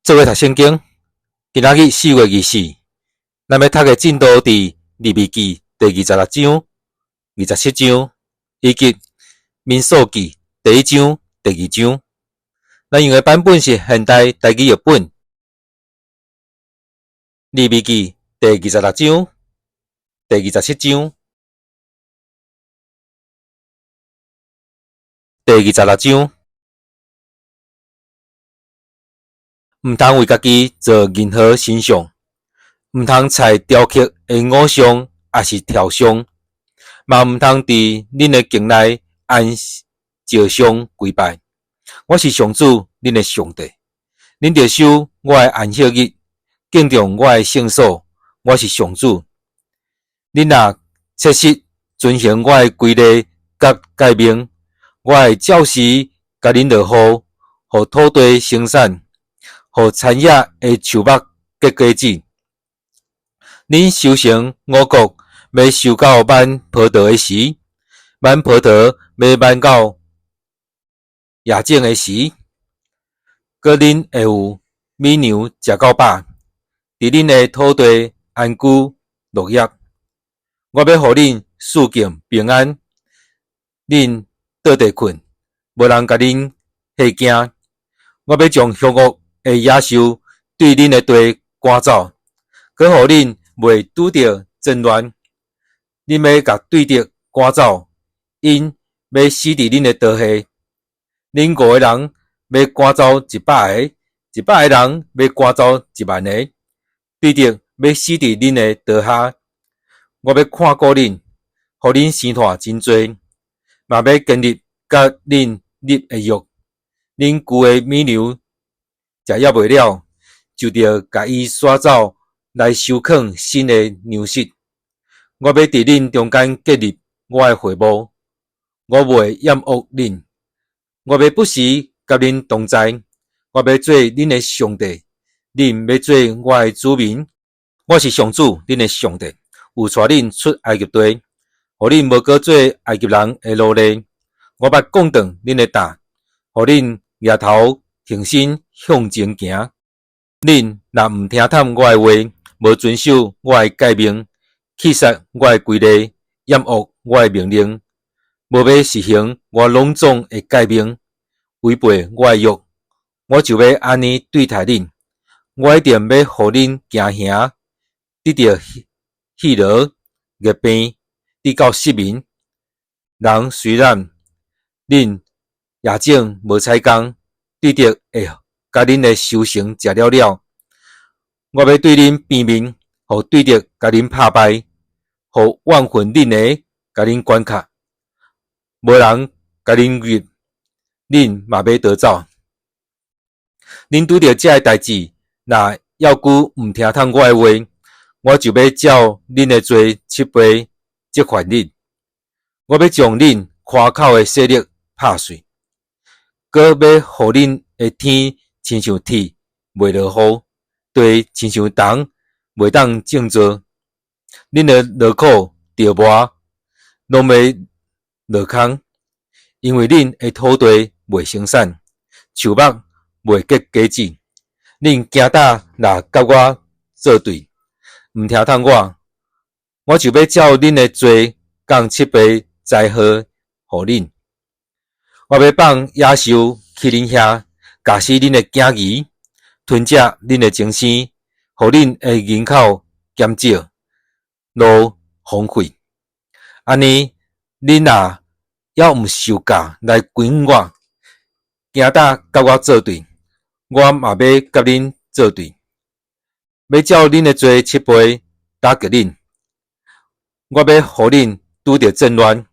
做伙讀聖經，今仔日4月24，咱欲讀的進度佇利未記第二十六章、二十七章，以及民數記第一章、第二章。咱用的版本是現代台語譯本。利未記第二十六章、第二十七章、第二十六章。毋通為家己做任何神像，毋通採雕刻的偶像，抑是雕像，嘛毋通佇恁的境內按石像跪拜。我是上主，恁的上帝。恁著守我的安息日，敬重我的聖所。我是上主。恁若切實遵行我的規例佮誡命，我會照時共恁落雨，予土地生產，予田野的樹木結果子。恁收成五穀欲收到滿葡萄的時，滿葡萄欲滿到葉種的時，閣恁會有米糧食到飽，佇恁的土地安居樂業。我欲予恁四境平安，恁倒地睏，無人共恁嚇驚。我欲將兇惡的野獸對恁的地趕走，閣予恁袂拄著戰亂。恁欲共對敵趕走，𪜶欲死佇恁的刀下。恁五个人欲趕走100個，100個人欲趕走1萬個，對敵欲死佇恁的刀下。我欲看顧恁，予恁生湠真濟，嘛欲堅立佮恁立的約。恁舊的米糧食抑袂了，就著共伊徙走來收囥新的糧食。我欲佇恁中間建立我的會幕，我袂厭惡恁。我欲不時佮恁同在，我欲做恁的上帝，恁欲做我的子民。我是上主，恁的上帝，有帶恁出埃及地，予恁無閣做埃及人的奴隸。我捌摃斷恁的擔，予恁額頭挺身向前行。恁若毋聽探我的話，無遵守我的誡命，棄殺我的規例，厭惡我的命令，無欲實行我攏總的誡命，違背我的約，我就欲按呢對待恁。我一定欲予恁驚嚇，得著疲勞、熱病，直到失明。人雖然恁夜種無採工，對敵會共恁的收成食了了。我欲對恁變面，予對敵共恁拍敗，予怨恨恁的共恁管轄，無人共恁入，恁嘛欲逃走。恁拄著這个代誌，若猶閣毋聽探我的話，我就欲照恁的罪七倍責罰恁。我欲將恁誇口的勢力拍碎，閣欲予恁的天親像鐵袂落雨，地親像銅袂當種作。恁的勞苦著磨攏欲落空，因為恁的土地袂生產，樹木袂結果子。恁驚膽若佮我作對，毋聽探我，我就欲照恁的罪降七倍災禍予恁。我欲放野獸去恁遐，咬死恁的囝兒，吞食恁的親生，予恁的人口減少，路荒廢。按呢，恁若猶毋受教來歸向我，驚膽佮我作對，我嘛欲佮恁作對，欲照恁的罪七倍打擊恁。我欲予恁拄著戰亂，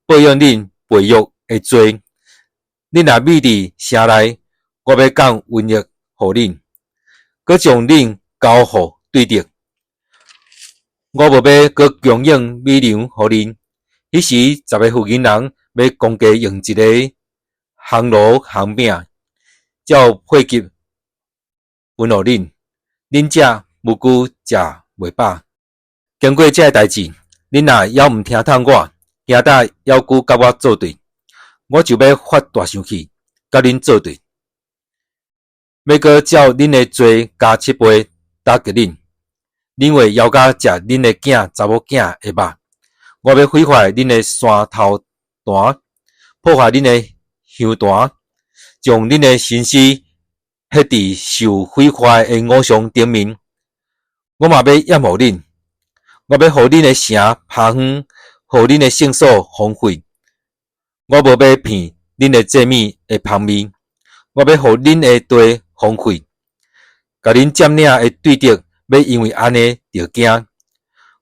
報應恁背約的罪。恁若覕佇城內，我欲降瘟疫予恁，閣將恁交予對敵。我無欲閣供應米糧予恁。彼時，10個婦人欲共價用一个烘爐烘餅，照配給分予恁，恁才無懼食袂飽。經過這个代誌，恁若猶毋聽探我，驚膽猶閣佮我作對，我就欲發大生氣，佮恁作對，欲閣照恁的罪加七倍打擊恁，恁會枵甲食恁的囝查某囝的肉。我欲毀壞恁的山頭壇，破壞恁的香壇，將恁的神師彼佇受毀壞的偶像頂面。我嘛欲厭惡恁，我欲予恁的城拋荒，予恁的聖所荒廢。我無欲闻恁的祭物的芳味，我欲予恁的地荒廢，共恁佔領的對敵欲因為按呢著驚。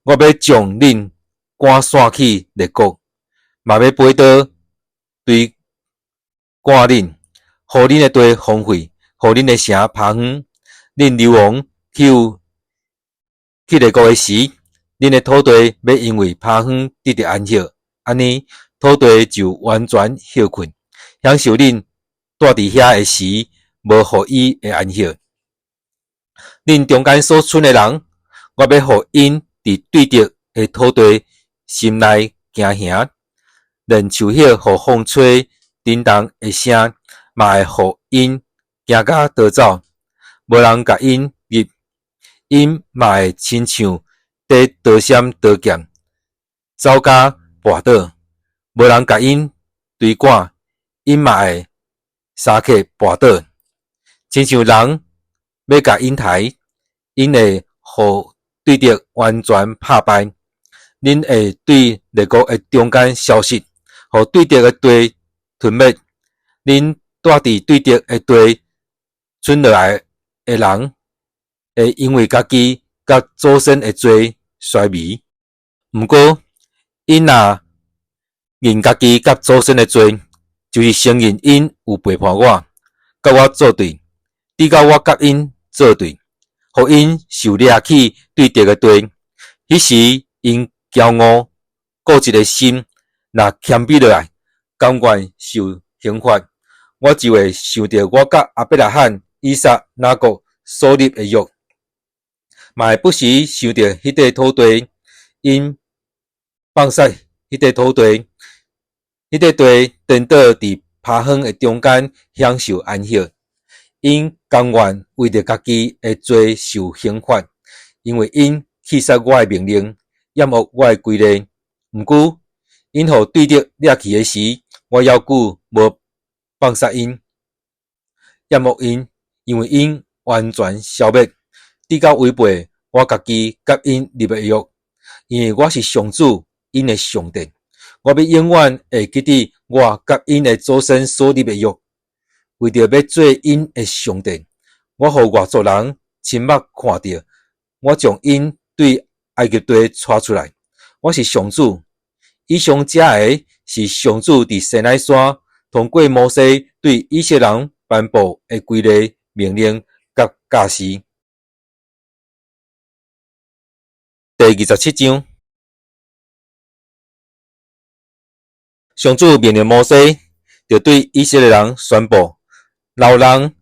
我欲將恁趕散去列國，嘛欲飛刀追趕恁，予恁的地荒廢，予恁的城拋荒。恁流亡去列國的時，恁的土地欲因為拋荒得著安息，按呢土地就完全歇睏，享受恁蹛佇遐的時無予伊的安息。恁中間所賰的人，我欲予𪜶佇對敵的土地心內驚嚇，連樹葉予風吹振動的聲，嘛會予𪜶驚甲逃走，無人共𪜶入，𪜶嘛會親像綴刀閃刀劍，走甲跋倒，無人共𪜶追趕，𪜶嘛會相克跋倒，親像人欲共𪜶刣，𪜶會予對敵完全拍敗。恁會對列國的中間消失，予對敵的地吞滅。恁蹛佇對敵的地賰落來的人，會因為家己佮祖先的罪衰微。毋過，𪜶若認家己佮祖先的罪，就是承認𪜶有背叛我，佮我作對，直到我佮𪜶作對，予𪜶受掠去對敵的地。彼時𪜶驕傲固執的心，若謙卑落來，甘願受刑罰，我就會想著我佮亞伯拉罕、以撒、雅各所立的約，嘛會不時想著彼塊土地，𪜶放殺彼塊土地，彼塊地顛倒佇拋荒的中間享受安息。𪜶甘願為著家己的罪受刑罰，因為𪜶棄殺我的命令，厭惡我的規例。毋過，𪜶予對敵掠去的時，我猶閣無放殺𪜶，厭惡𪜶，因為𪜶完全消滅，直到違背我家己佮𪜶立的約。因為我是上主，𪜶的上帝，我欲永遠會記得我佮𪜶的祖先所立的約，為著欲做𪜶的上帝，我予外族人親目看著，我將𪜶對埃及地帶出來。我是上主。以上這个是上主佇西奈山通過摩西對以色列人頒布的規例、命令佮教示。第27章，上主命令摩西，著對以色列人宣布：若有人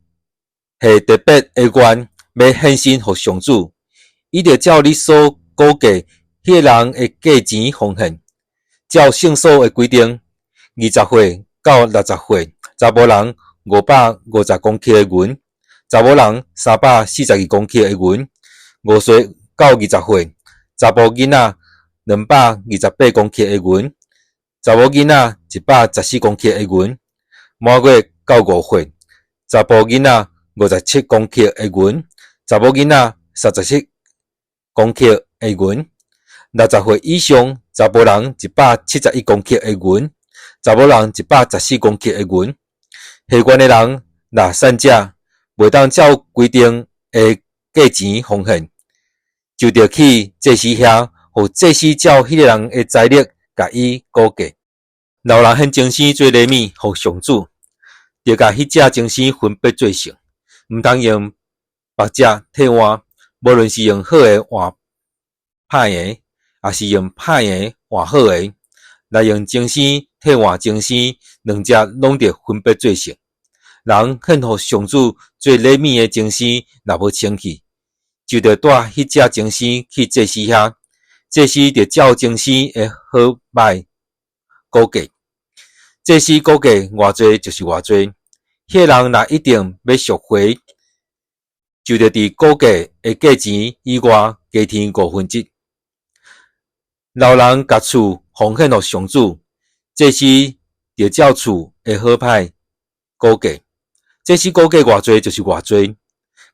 下特別的願，欲獻身予上主，伊著照你所估計彼个人的價錢奉獻，照聖所的規定，20歲到60歲，查埔人550公克的銀，查某人342公克的銀；5歲到20歲，查埔囡仔228公克的銀，查某囡仔114公克的銀；滿月到5歲，查埔囡仔57公克的銀，查某囡仔37公克的銀；60歲以上，查埔人171公克的銀，查某人114公克的銀。下願的人若散者，袂當照規定的價錢奉獻，就著去祭司遐，予祭司照彼个人的財力共伊估計。若有人獻精牲做禮物予上主，著共彼隻精牲分別做聖，毋通用縛隻替換，無論是用好的換歹的，抑是用歹的換好的，來用精牲替換精牲，兩者攏著分別做聖。人獻予上主做禮物的精牲，若無清氣，就著帶彼隻精牲去祭司遐，祭司著照精牲的好歹估計，祭司估計偌濟就是偌濟。彼个人若一定欲贖回就著佇估價的價錢以外加添五分之一。若有人共厝奉獻予上主，祭司著照厝的好歹估價。祭司估價偌濟就是偌濟。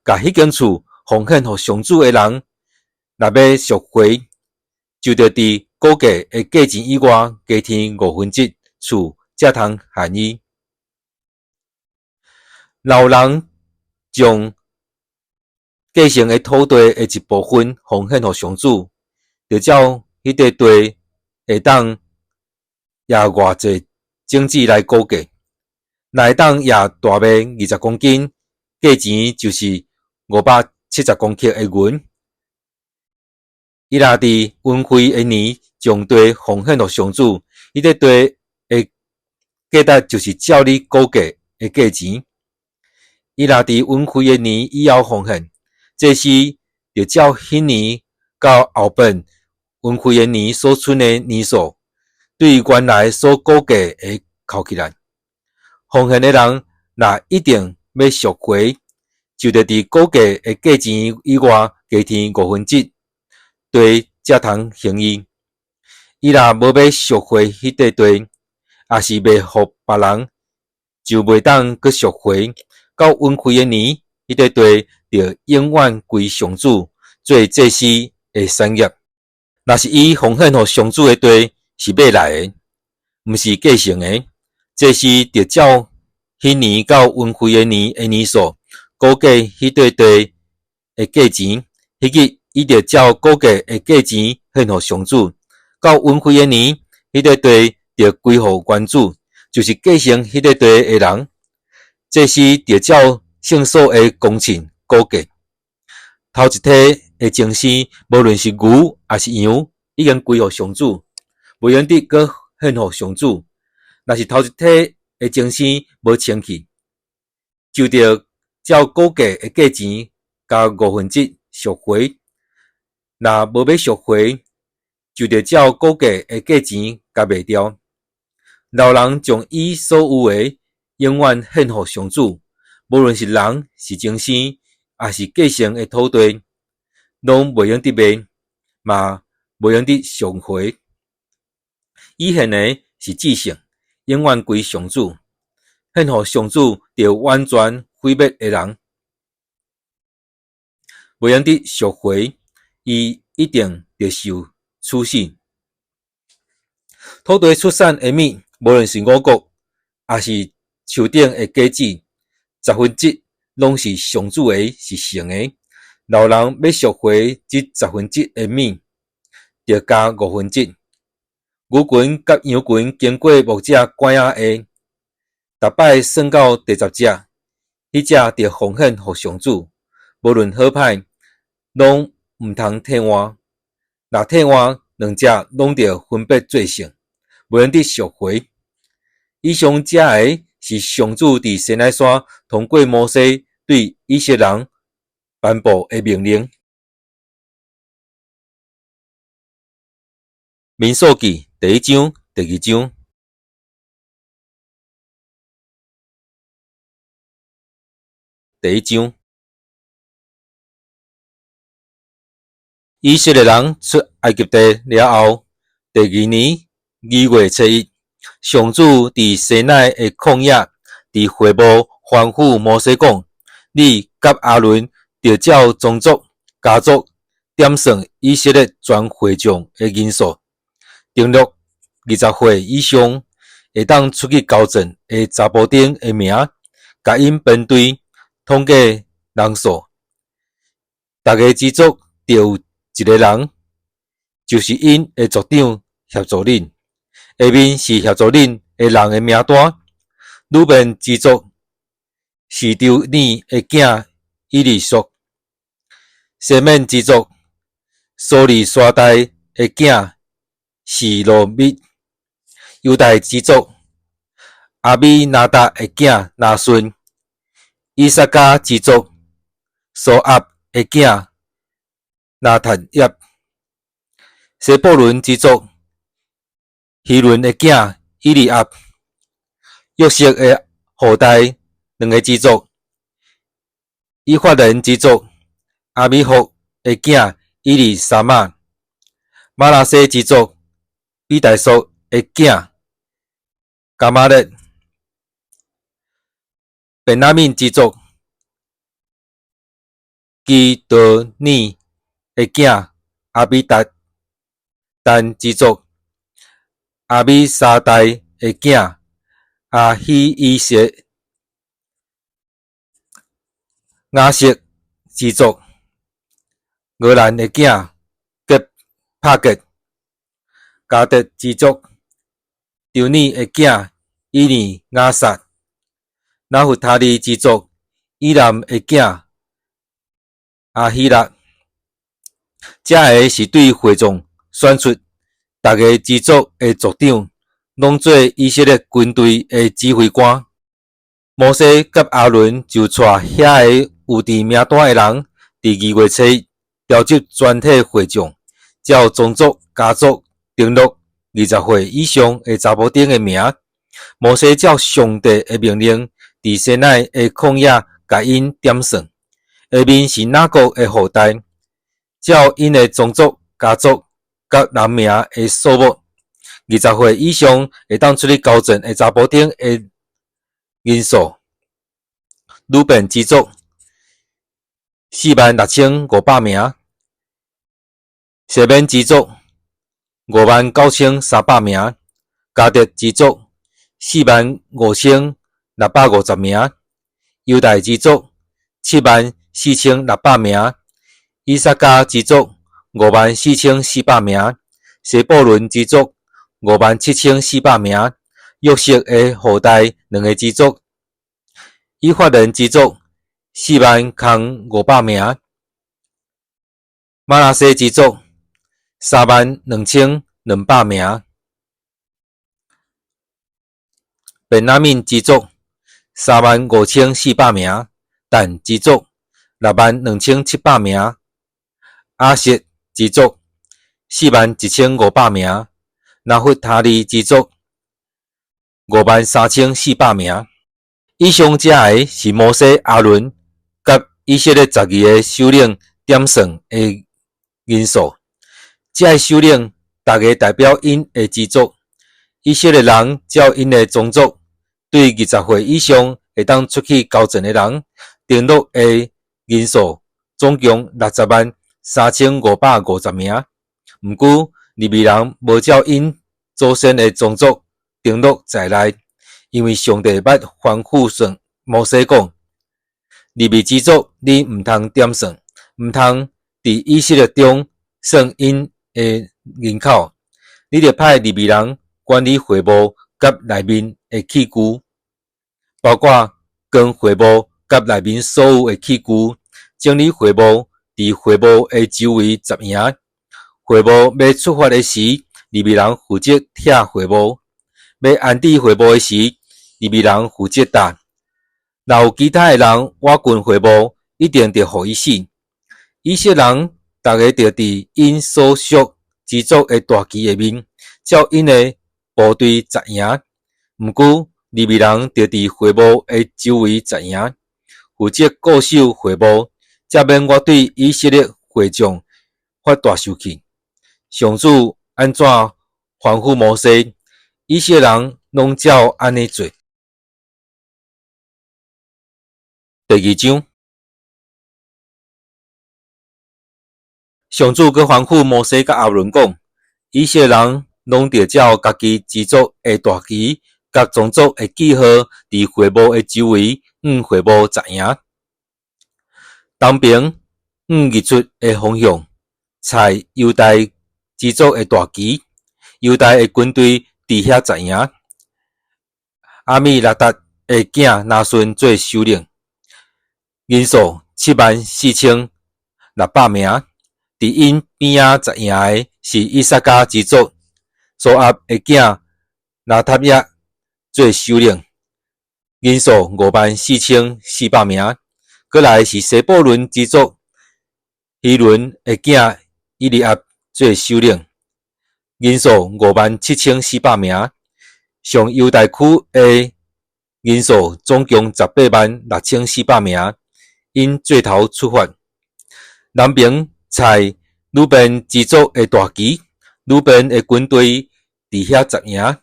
共彼間厝奉獻予上主的人，若欲贖回，就著佇估價的價錢以外加添五分之一，厝才通還伊。若有人將繼承的土地的一部分奉獻予上主，著照彼塊地會當掖偌濟種子來估價。若會當掖大麥20公斤，價錢就是570公克的銀。伊若佇恩惠的年將地奉獻予上主，彼塊地的價值就是照你估價的價錢。伊若佇恩惠的年以後奉獻，祭司著照彼年到後擺恩惠的年所賰的年數，對原來所估價的扣起來。奉獻的人若一定欲贖回，就著佇估價的價錢以外加添五分之一，地才通還伊。伊若無欲贖回彼塊地，抑是賣予別人，就袂當閣贖回。到恩惠的年，彼塊地著永遠歸上主做祭司的產業。若是伊奉獻予上主的地是買來的，毋是繼承的，祭司著照彼年到恩惠的年的年數，估計彼塊地的價錢。彼日伊著照估價的價錢獻予上主。到恩惠的年，彼塊地著歸予原主，就是繼承彼塊地的人。祭司著照聖所的公秤估價。頭一胎的精生，無論是牛抑是羊，已經歸予上主，袂用得閣獻予上主。若是頭一胎的精生無清氣，就著照估價的價錢加五分之一贖回。若無欲贖回，就著照估價的價錢共賣掉。若有人將伊所有的永遠獻予上主，無論是人是精生，抑是繼承的土地，攏袂用得賣，嘛袂用得贖回。伊獻的是至聖，永遠歸上主。獻予上主，著完全毀滅的人，袂用得贖回，伊一定著受處死。土地出產的物，無論是五穀，抑是樹頂的果子，十分之一攏是上主的，是聖的。若有人欲贖回這十分之一的物，著加五分之一。牛群佮羊群經過牧者拐仔的，逐擺算到第十隻，彼隻著奉獻予上主。無論好歹，攏毋通替換。若替換，兩隻攏著分別做聖，袂用得贖回。以上這个是上主佇西奈山通過摩西對以色列人頒布的命令。民數記第一章、第二章。第一章，以色列人出埃及地了後，第二年2月初一，上主佇西奈的曠野，佇會幕吩咐摩西講：你佮亞倫著照宗族、家族點算以色列全會眾的人數，登錄20歲以上會當出去交戰的查埔丁的名，共𪜶編隊統計人數。逐个支族著有一个人，就是𪜶的族長協助恁。下面是協助恁的人的名單：呂便支族示丟珥的囝以利朔；西緬支族蘇利沙代的囝示羅密；猶大支族亞米拿達的囝拿順；以薩迦支族蘇押的囝拿但業；西布倫支族希倫的囝以利押；約瑟的後代兩个支族以法蓮支族亞米戶的囝以利沙瑪；瑪拿西支族毗大索的囝迦瑪列；便雅憫支族基道尼的囝亞比達；但支族亞米沙代的囝亞希以謝；亞設支族俄蘭的囝結帕結；迦得支族張尼的囝以利亞撒；拿弗他利支族以南的囝亞希臘。這个是對會眾選出逐个支族的族長，攏做以色列軍隊的指揮官。摩西佮亞倫就帶遐个有佇名單的人，佇2月初一召集全體會眾，照宗族、家族登錄20歲以上的查埔丁的名。摩西照上帝的命令，佇西奈的曠野共𪜶點算。下面是雅各的後代，照𪜶的宗族、家族佮人名的數目，20歲以上會當出去交戰的查埔丁的人數。魯便支族46,500名，西緬支族59,300名，迦得支族45,650名，猶大支族74,600名，以薩迦支族54,400名，西布倫支族57,400名，約瑟的後代兩个支族，以法蓮支族40,500名，瑪拿西支族32,200名，便雅憫支族35,400名，但支族62,700名，亞設支族41,500名，拿弗他利支族53,400名。以上這个是摩西、亞倫佮以色列12个首領點算的人數。這个首領逐个代表𪜶的支族。以色列人照𪜶的宗族，對20歲以上會當出去交戰的人，登錄的人數總共603,550名。毋過利未人無照𪜶祖先的宗族登錄在內，因為上帝捌吩咐算摩西講：利未支族你毋通點算，毋通佇以色列中算𪜶的人口。你著派利未人管理會幕佮內面的器具，包括裝會幕佮內面所有的器具，整理會幕，佇會幕的周圍紮營。會幕欲出發的時，利未人負責拆會幕；欲安置會幕的時，利未人負責搭。若有其他的人倚近會幕，一定著予伊死。以色列人逐个著佇𪜶所屬支族的大旗下面，照𪜶的部隊紮營。毋過利未人著佇會幕的周圍紮營，負責固守會幕，才免我對以色列會眾發大受氣。上主按怎吩咐摩西，以色列人攏照按呢做。第二章，上主閣吩咐摩西佮亞倫講：以色列人攏著照家己支族的大旗佮宗族的記號，佇會幕的周圍向會幕紮營。東爿向日出的方向，插猶大支族的大旗，猶大的軍隊佇遐紮營。亞米拿達的囝拿順做首領，人數74,600名。佇𪜶邊仔紮營的是以薩迦支族蘇押的囝拿塔亞做首領，人數54,400名。閣來是西布倫支族希倫的囝以利押做首領，人數57,400名。上猶大區的人數總共186,400名。𪜶做頭出發。南爿採呂便支族的大旗，呂便的軍隊佇遐紮營。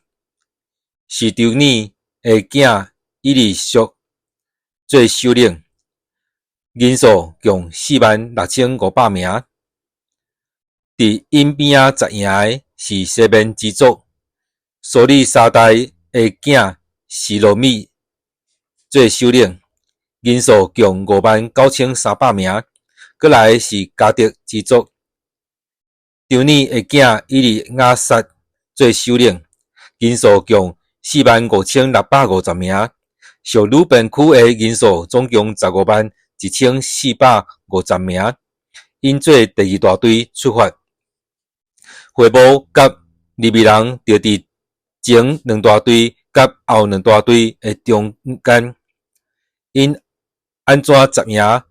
示丟珥的囝以利捒做首領，人數共46,500名。佇𪜶邊仔紮營的是西緬支族，蘇利沙代的囝示羅密做首領，人數共59,300名。閣來是迦得支族，張尼的囝以利亞撒做首領，人數共45,650名。屬呂便區的人數總共151,450名。𪜶做第二大隊出發，會幕佮利未人就佇前兩大隊佮後兩大隊的中間，𪜶按怎紮營，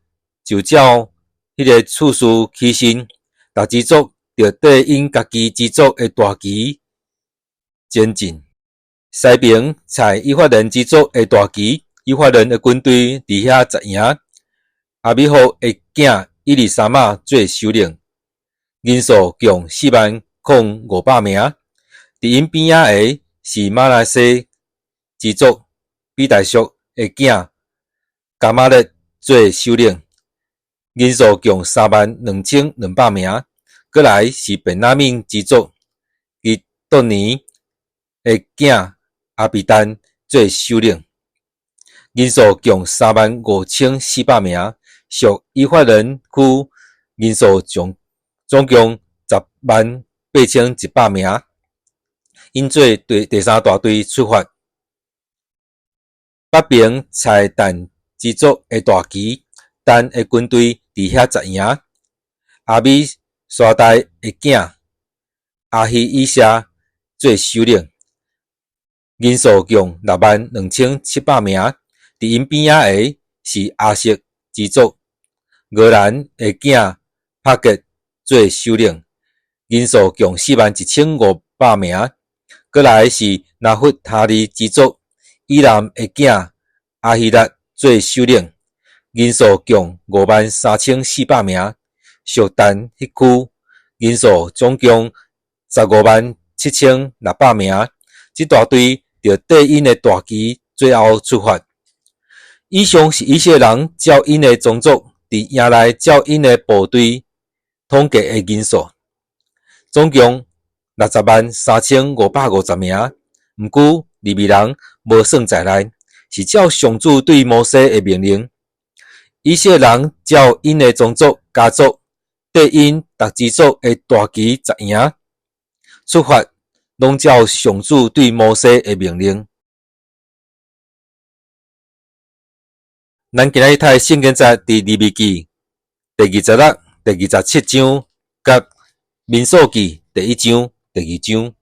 就照彼个次序起身，逐支族著綴𪜶家己支族的大旗前進。西爿採以法蓮支族的大旗，以法蓮的軍隊佇遐紮營。亞米戶的囝以利沙瑪做首領，人數共40,500名。佇𪜶邊仔的是瑪拿西支族毗達束的囝迦瑪列做首領，人數共32,200名。閣來是便雅憫支族吉多尼的囝亞比丹做首領，人數共35,400名。屬以法蓮區人數總共108,100名。𪜶做第三大隊出發。北爿採但支族的大旗，但的軍隊佇遐紮營。亞米沙代的囝亞希以謝做首領，人數共62,700名。佇𪜶邊仔的是亞設支族，俄蘭的囝帕結做首領，人數共41,500名。閣來是拿弗他利支族，以南的囝亞希臘做首領，人數共53,400名。屬但彼區人數總共157,600名。這大隊就綴𪜶的大旗最後出發。以上是以色列人照𪜶的宗族，佇營內照𪜶的部隊統計的人數，總共603,550名。毋過利未人無算在內，是照上主對摩西的命令。以色列人照𪜶的宗族家族，綴𪜶逐支族的大旗紮營出發，攏照上主對摩西的命令。咱今仔日讀的聖經節佇利未記第26、第27章，佮民數記第1章、第2章。